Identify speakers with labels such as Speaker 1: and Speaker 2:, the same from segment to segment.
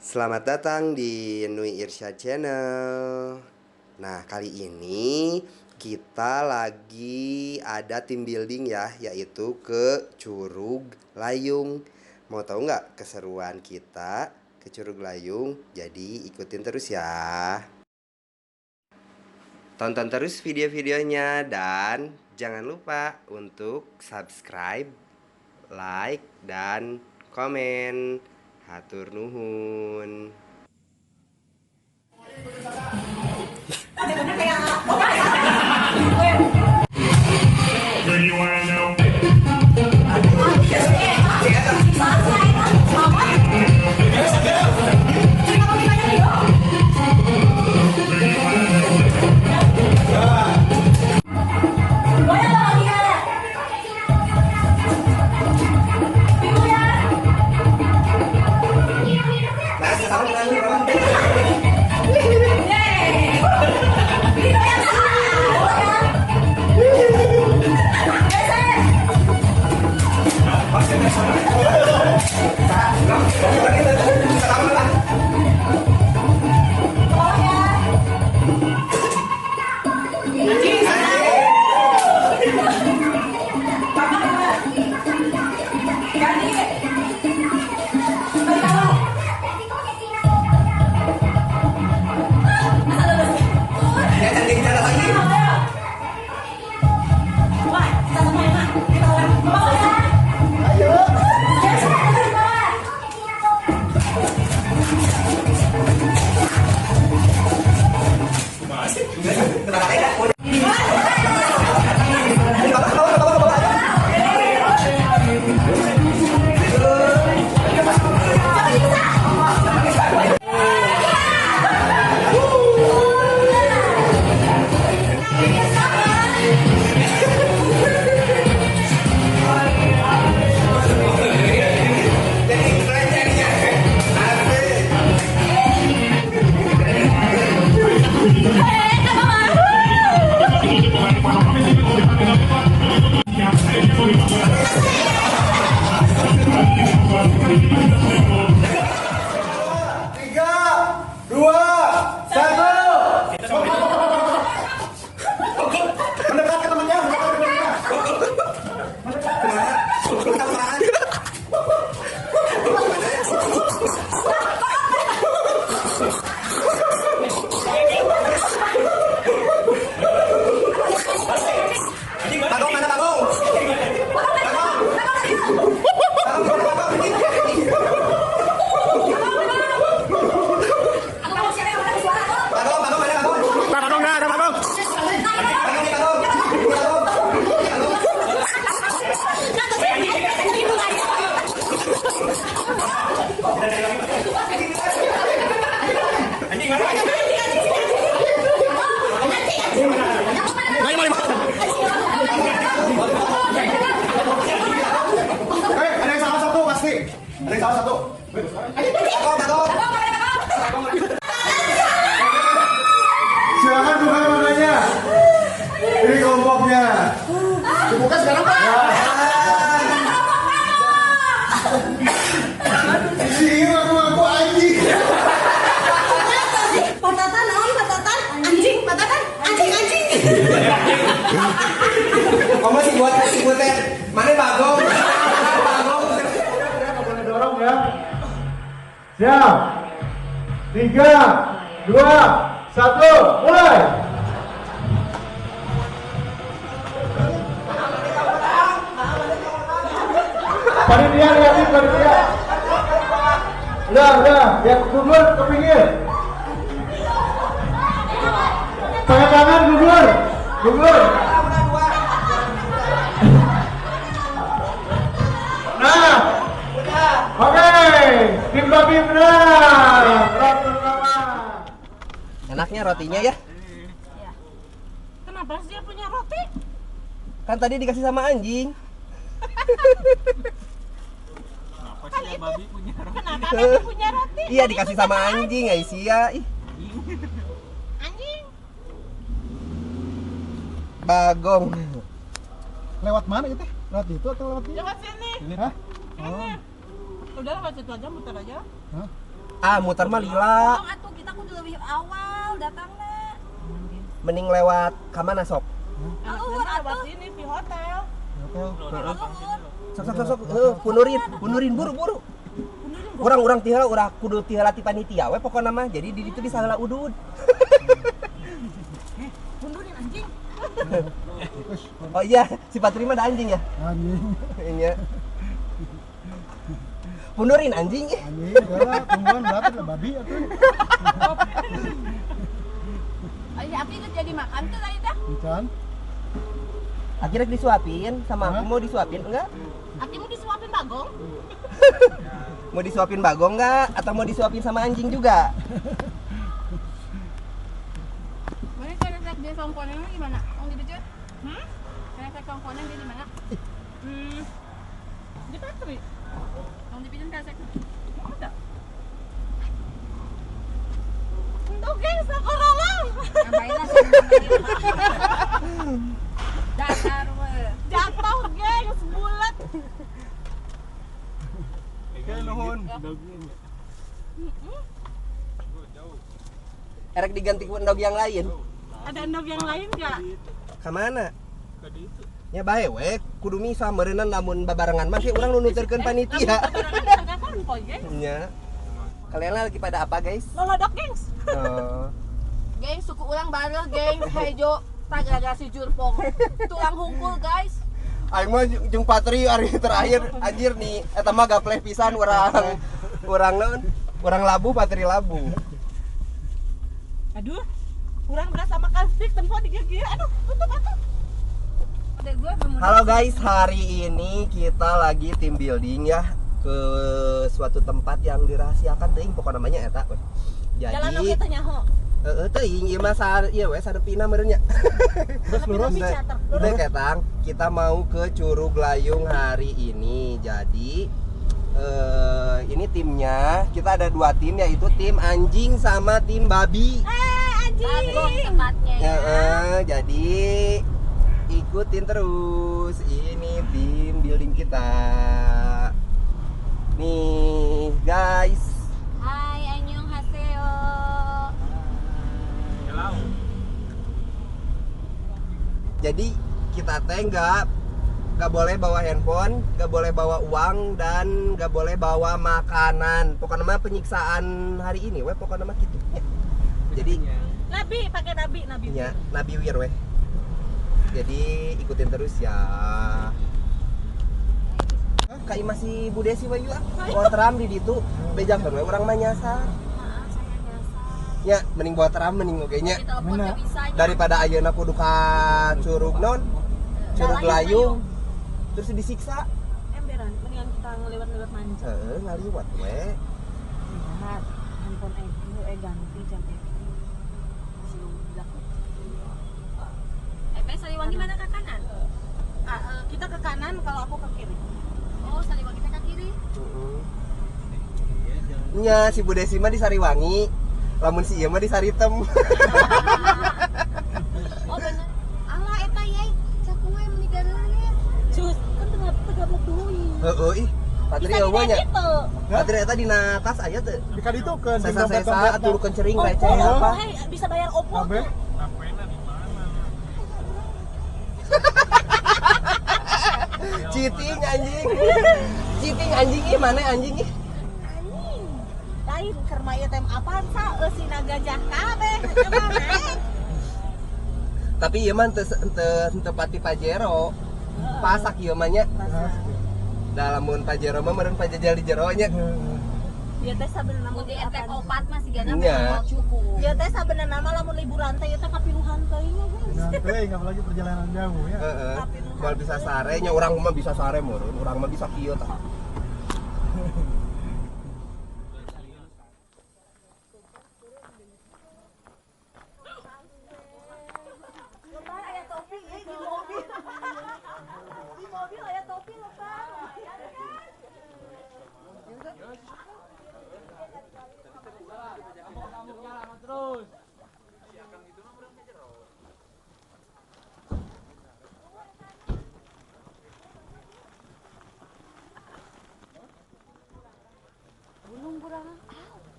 Speaker 1: Selamat datang di Nui Irsyad Channel. Nah, kali ini kita lagi ada team building ya, yaitu ke Curug Layung. Mau tahu nggak keseruan kita ke Curug Layung? Jadi ikutin terus ya. Tonton terus video-videonya dan jangan lupa untuk subscribe, like, dan komen. Hatur nuhun.
Speaker 2: Ada yang salah satu pasti. Ada yang salah satu. Silakan buka mananya. Ini kelompoknya. Dibuka sekarang, Pak. Ini aku anjing.
Speaker 3: Patatan, naon patatan, anjing, patatan, anjing, anjing.
Speaker 1: Kamu sih buat teh. Mana Bagong? Bagong.
Speaker 2: Boleh dorong ya. Siap. 3, 2, 1, mulai. Panitia lihatin panitia. Udah, ya gugur ke pinggir. Pakai tangan gugur, gugur. Nah, oke, tim babi menang.
Speaker 1: Enaknya rotinya ya?
Speaker 3: Kenapa sih dia punya roti?
Speaker 1: Kan tadi dikasih sama anjing.
Speaker 4: Kenapa sih babi punya roti?
Speaker 3: Kenapa babi punya roti?
Speaker 1: Iya, dikasih sama anjing, Aisyah. Ih.
Speaker 3: Anjing.
Speaker 1: Bagong.
Speaker 2: Lewat mana itu? Lewat itu atau lewat sini?
Speaker 3: Lewat sini.
Speaker 2: Hah?
Speaker 3: Oh. Udah lewat situ aja, muter aja.
Speaker 2: Hah?
Speaker 1: Ah, muter mah lila.
Speaker 3: Atuh kita kudu lebih awal datangna.
Speaker 1: Mending lewat ka mana sok?
Speaker 3: Lewat sini di hotel.
Speaker 1: Heeh. Sok sok sok heuh, pundurin buru-buru. Urang-urang ti heula urang kudu ti heula ti panitia we pokona mah. Jadi di ditu bisa heula udud.
Speaker 3: Pundurin anjing.
Speaker 1: Oh iya, si Patri mah ada anjing ya?
Speaker 2: Anjing.
Speaker 1: Iya. Pundurin anjing.
Speaker 2: Anjing, heula tungguan berarti lah babi atuh.
Speaker 3: Ayo Aki geus jadi makan tuh tadi teh.
Speaker 2: Encan.
Speaker 1: Akhirnya disuapin sama aku mau disuapin enggak?
Speaker 3: Aki mau disuapin bagong?
Speaker 1: Mau disuapin bagong enggak? Atau mau disuapin sama anjing juga?
Speaker 3: Mana keresek dia songkoneng gimana? Tong dibecut? Hmm? Keresek songkoneng dia di mana? Di Patri. Tong dipijen keresek. Ada. Untuk geng sakorolong. Nambahin lah. Dasar we. Jatuh gengs bulat.
Speaker 2: Oke, nuhun.
Speaker 1: Erek diganti ku endog yang lain.
Speaker 3: Ada endog yang lain enggak?
Speaker 1: Ka mana? Nya bae we, kudu misa meureunna lamun babarengan mah sih urang nu nuturkeun panitia. Nya. Kalian lagi pada apa, guys?
Speaker 3: Lolodok, gengs.
Speaker 1: Oh.
Speaker 3: Gengs, suku urang bareng, gengs, hejo. Gara-gara si jurpong tulang hungkul guys.
Speaker 1: Aing mah jeung Patri hari terakhir anjir nih eta mah gapleh pisan urang urang naon urang labu Patri labu.
Speaker 3: Aduh, urang berasa makan steak tempo di gigi. Aduh, tutup atuh.
Speaker 1: Halo guys, hari ini kita lagi team building ya ke suatu tempat yang dirahasiakan teuing pokok namanya eta. Jadi
Speaker 3: jalan oge teh nyaho.
Speaker 1: Heeh teuing ieu mah ieu we sadepina meureun nya.
Speaker 2: Terus lurus.
Speaker 1: Udah ketang, kita mau ke Curug Layung hari ini. Jadi ini timnya, kita ada dua tim yaitu tim anjing sama tim babi.
Speaker 3: Anjing. Tempatnya ya.
Speaker 1: Jadi ikutin terus. Ini tim building kita. Nih, guys.
Speaker 3: Hai, annyeonghaseyo.
Speaker 1: Jadi kita teh nggak boleh bawa handphone, nggak boleh bawa uang, dan nggak boleh bawa makanan. Pokoknya mah penyiksaan hari ini, weh pokoknya mah gitu. Ya. Jadi
Speaker 3: nabi pakai nabi nabi.
Speaker 1: Ya, nabi wir weh. Jadi ikutin terus ya. Kak masih Bu Desi wae ah. Bawa teram di ditu, bejakeun we urang mah nyasar. Ya, mending bawa teram mending oge nya. Daripada ayeuna kudu ka Curug non, Curug Layung. Terus disiksa.
Speaker 3: Emberan, mendingan kita ngelewat-lewat manja.
Speaker 1: Heeh, ngaliwat we.
Speaker 3: Lihat, handphone aing ganti jam masih ludak. Sariwangi mana ke kanan? Kita ke kanan, kalau aku ke kiri. Oh, Sariwangi ke kiri.
Speaker 1: Heeh. Nya, si Bu Desi mah di Sariwangi. Lamun si ieu mah di Saritem.
Speaker 3: Oh bener. Alah eta yai, cakue meuni gareulis. Cus, kan teu gablek deui.
Speaker 1: Heeh ih. Patri eueuh nya. Patri eta dina tas aya teu?
Speaker 2: Di ka ditu keun
Speaker 1: sesa-sesa atuh kencering receh apa.
Speaker 3: Hei, bisa bayar Oppo.
Speaker 2: Kabeh.
Speaker 4: Napena di mana?
Speaker 1: Cheating anjing. Cheating anjing ih, mana anjing ih?
Speaker 3: Lain keur mah ieu teh apaan sa eusina gajah kabeh emang naik.
Speaker 1: Tapi ieu mah teu pati Pajero. Pasak ieu mah nya. Da lamun Pajero mah meureun pajajal di jero nya.
Speaker 3: Ieu teh sabenerna mah
Speaker 5: Mun di RT 4 mah sigana
Speaker 1: Nya.
Speaker 5: cukup.
Speaker 3: Ieu teh sabenerna mah lamun liburan teh ieu teh kapiluhan teuing nya guys.
Speaker 2: Teuing apalagi perjalanan jauh ya.
Speaker 1: Heeh. Moal bisa sare nya urang mah bisa sare meureun, urang mah bisa kieu tah.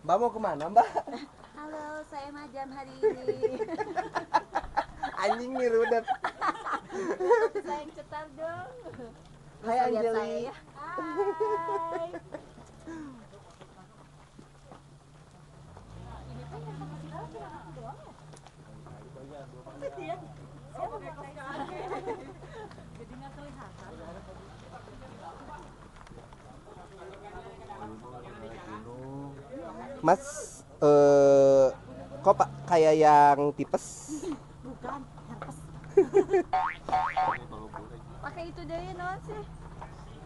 Speaker 1: Mbak mau kemana, Mbak?
Speaker 3: Halo, saya Majam hari ini.
Speaker 1: Anjing nih rudet.
Speaker 3: Saya yang cetar dong.
Speaker 1: Hai Anjeli.
Speaker 3: Hai. Ini tuh yang kasih tahu cuma aku doang ya? Iya. Jadi nggak kelihatan.
Speaker 1: Mas, kok Pak kayak yang tipes?
Speaker 3: Bukan, herpes. Pakai itu deh, non sih.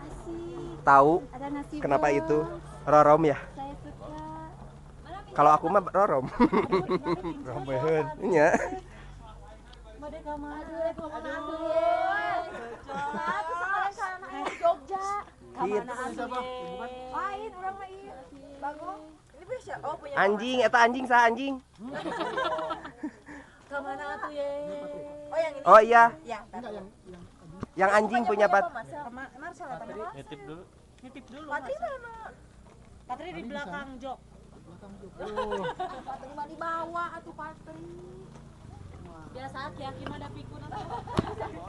Speaker 3: Asik.
Speaker 1: Tahu?
Speaker 3: Ada nasi.
Speaker 1: Kenapa itu? Rorom ya?
Speaker 3: Saya suka.
Speaker 1: Kalau aku mah rorom.
Speaker 2: Rombeheun.
Speaker 1: Iya.
Speaker 3: Lain urang mah ieu. Bagong.
Speaker 1: Anjing, eta anjing sah anjing.
Speaker 3: Kemana atuh ye? Oh yang ini.
Speaker 1: Oh iya.
Speaker 3: Ya,
Speaker 1: yang anjing punya Pat.
Speaker 4: Nitip dulu.
Speaker 5: Nitip dulu.
Speaker 3: Patri mana?
Speaker 5: Patri di belakang jok.
Speaker 3: Patri mah dibawa atuh Patri.
Speaker 5: Biasa aki-aki mah da pikun atuh.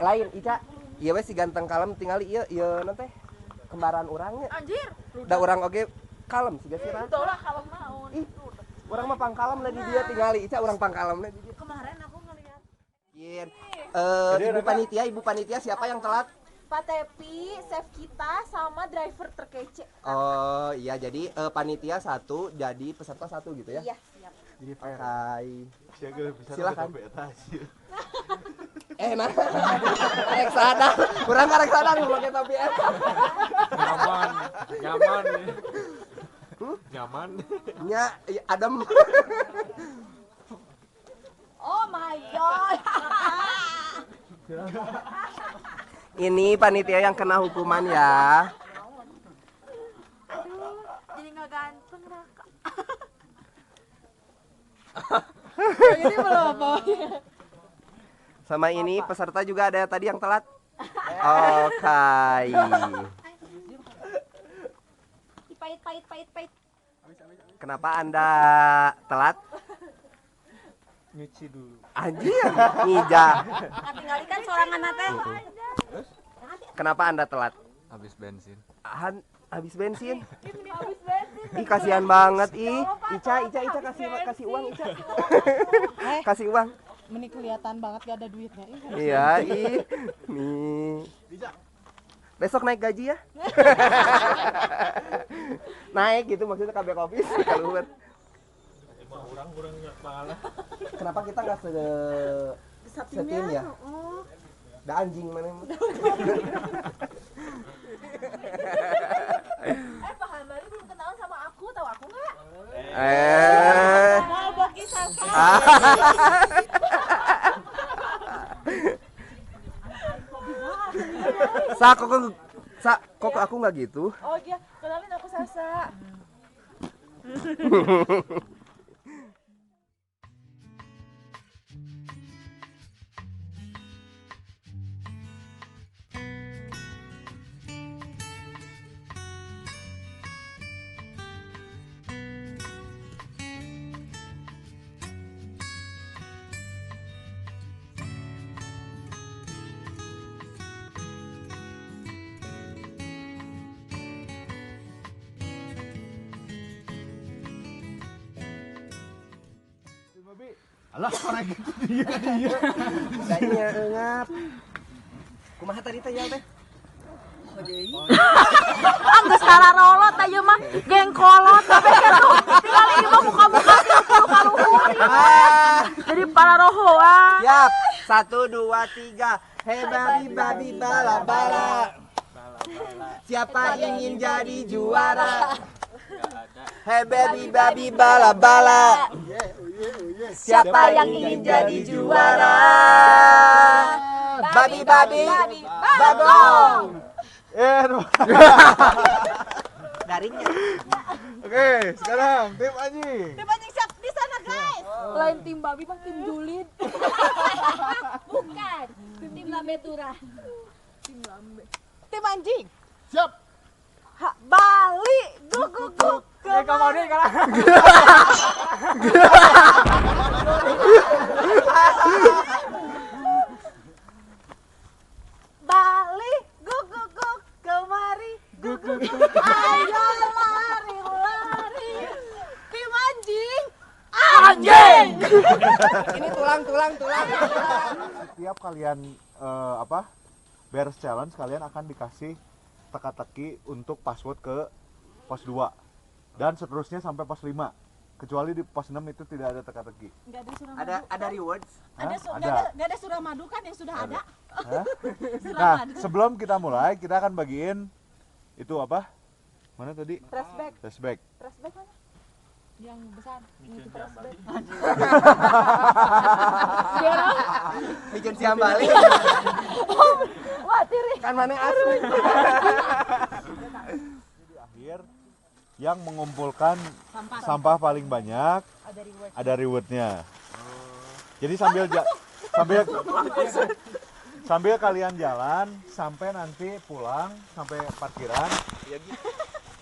Speaker 1: Lain Ica. Ieu we si ganteng kalem tingali ieu ieu nanti kembaran urangnya.
Speaker 3: Anjir.
Speaker 1: Da urang oge kalem siga sira.
Speaker 3: Tolak kalem naon.
Speaker 1: Ih, urang mah pangkalem lah di dia tingali Ica urang pangkalem lah di dia.
Speaker 5: Kemarin aku ngeliat.
Speaker 1: Ibu panitia siapa yang telat?
Speaker 3: Pak Tepi, chef kita sama driver terkece.
Speaker 1: Oh iya, jadi panitia satu, jadi peserta satu gitu ya?
Speaker 3: Iya, siap.
Speaker 2: Jadi fair.
Speaker 1: Silakan. Nah, karek sadar, kurang karek sadar pakai topi eta.
Speaker 4: Nyaman, nyaman. Nyaman.
Speaker 1: Nya, adem.
Speaker 3: Oh my god.
Speaker 1: Ini panitia yang kena hukuman ya.
Speaker 3: Aduh, jadi nggak ganteng Raka.
Speaker 5: Ini belum apa.
Speaker 1: Sama ini peserta juga ada tadi yang telat. Oke.
Speaker 3: Pahit, pahit, pahit, pahit.
Speaker 1: Kenapa Anda telat?
Speaker 4: Nyuci dulu.
Speaker 1: Anjir, ngija.
Speaker 3: Tinggal kan sorangan teh.
Speaker 1: Kenapa Anda telat?
Speaker 4: Habis bensin.
Speaker 1: Habis bensin?
Speaker 3: Habis bensin.
Speaker 1: Ih, kasihan banget ih. Ica, Ica, Ica kasih uang, Ica. Kasih uang.
Speaker 5: Meni kelihatan banget gak ada duitnya.
Speaker 1: Iya, ih. Nih. Besok naik gaji ya? Naik gitu maksudnya ke back office keluar.
Speaker 4: Orang-orang nggak pahala.
Speaker 1: Kenapa kita nggak setim ya? Da anjing mana?
Speaker 3: Pak Hambali belum kenalan sama aku, tahu aku nggak?
Speaker 5: Mau bagi Sasa.
Speaker 1: Sa, kok aku nggak gitu?
Speaker 3: Oh iya, kenalin aku Sasa.
Speaker 2: Alah, orang gitu dia dia.
Speaker 1: Kayaknya ngap. Kumaha tadi teh teh?
Speaker 3: Ah, geus hararolot ieu mah geng kolot tapi kitu. Tinggal ieu mah muka-muka kaluhur. Jadi para rohoan.
Speaker 1: Siap. 1 2 3. Hei babi babi bala bala. Siapa ingin jadi juara? Hei baby babi bala bala. Siapa yang ingin jadi juara? Babi babi bagong. Daringnya.
Speaker 2: Oke, sekarang tim anjing.
Speaker 3: Tim anjing siap di sana, guys. Lain tim babi mah tim julid. Bukan, tim lambe turah. Tim lambe. Tim anjing.
Speaker 2: Siap.
Speaker 5: Bali guk guk guk kemari. Bali guk guk guk kemari guk guk guk. Ayo lari lari. Tim anjing. Anjing.
Speaker 1: Ini tulang tulang tulang.
Speaker 6: Setiap kalian beres challenge, kalian akan dikasih teka-teki untuk password ke pos 2 dan seterusnya sampai pos 5. Kecuali di pos 6 itu tidak ada teka-teki.
Speaker 5: Enggak ada surah madu.
Speaker 1: Ada rewards.
Speaker 5: Ada enggak ada surah madu kan yang sudah ada.
Speaker 6: Hah? Nah, sebelum kita mulai, kita akan bagiin itu apa? Mana tadi?
Speaker 5: Trash bag.
Speaker 6: Trash bag.
Speaker 5: Trash bag mana? Yang besar. Itu trash bag.
Speaker 1: Bikin siam balik.
Speaker 5: Wah, tiri.
Speaker 1: Kan mana asli.
Speaker 6: Di akhir yang mengumpulkan sampah paling banyak ada rewardnya. Jadi sambil sambil kalian jalan sampai nanti pulang sampai parkiran,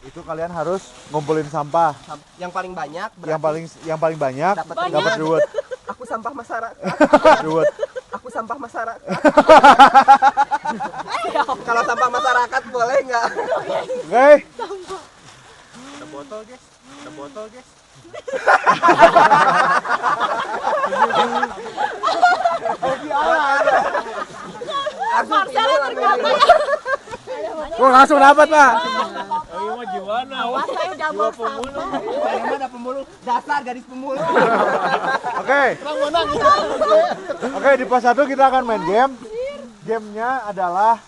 Speaker 6: itu kalian harus ngumpulin sampah.
Speaker 1: Yang paling banyak berarti
Speaker 6: yang paling banyak dapat reward.
Speaker 1: Aku sampah masyarakat.
Speaker 6: Reward.
Speaker 1: Aku sampah masyarakat. Kalau sampah masyarakat boleh nggak?
Speaker 6: Oke.
Speaker 4: Ada botol, guys. Ada botol, guys.
Speaker 2: Gua langsung dapat, Pak.
Speaker 4: Oh, iya gimana?
Speaker 5: Awas saya jabok sampah.
Speaker 1: Saya ada pemulung, dasar gadis pemulung.
Speaker 6: Oke. Oke, di pos 1 kita akan main game. Gamenya adalah